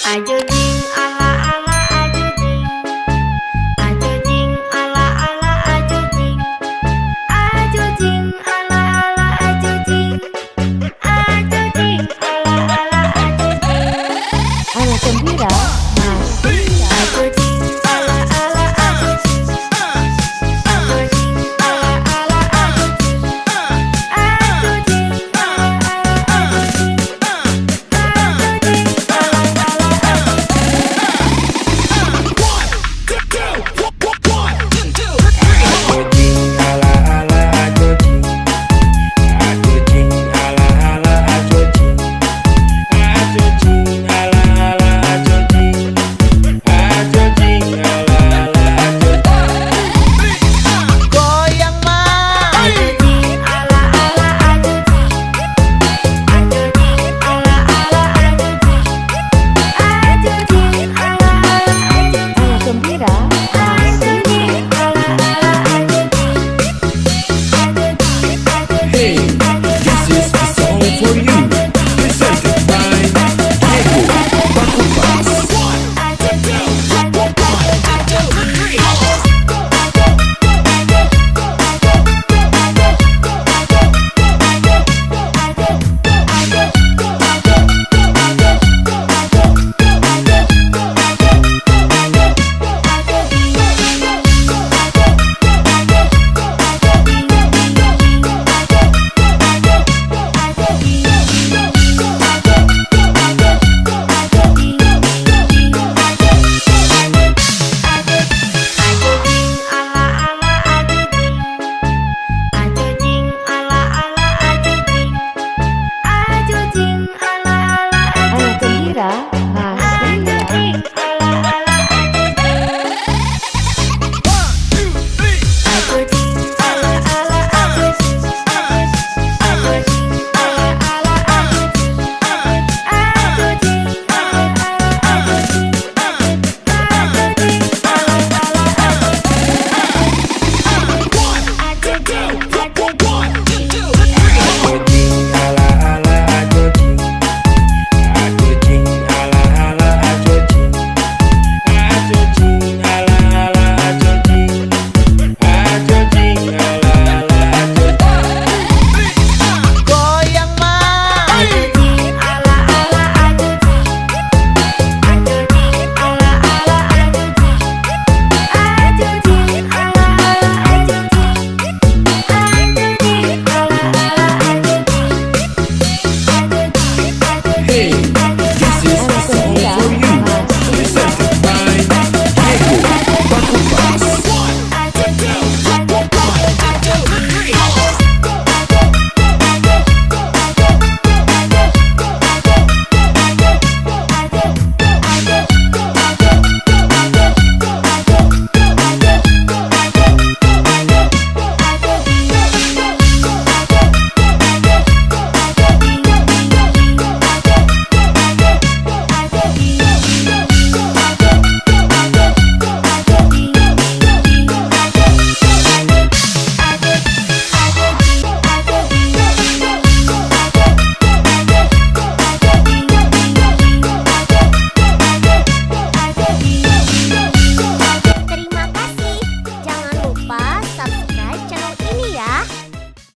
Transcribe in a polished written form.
Ajo jing ala ala ajo jing. Ajo jing ala ala ajo jing. Ajo jing ala ala ajo jing. Ajo jing ala ala ajo jing. Anak gembira masih. Ajo jing ala ala ajo jing. Ajo jing ala ala ajo jing. Ajo jing ala ala ajo jing. Ajo jing ala ala ajo jing. Ajo jing ala ala ajo jing. Ajo jing ala ala ajo jing. Ajo jing ala ala ajo jing. Ajo jing ala ala ajo jing. Goyang mah. Ajo jing ala ala ajo jing. Ajo jing ala ala ajo jing. Ajo jing ala ala ajo jing. Anak gembira Ajo masih. Jing ala ala ajo jing. Ajo jing ajo Hey, jing ajo this is a song for you. Presented by Diego Pakupas. Ajo jing ajo ajo ajo. Ajo jing ala ala ajo jing. Ajo jing ala ala ajo jing. Ajo jing ala ala ajo Anak jing. Gembira.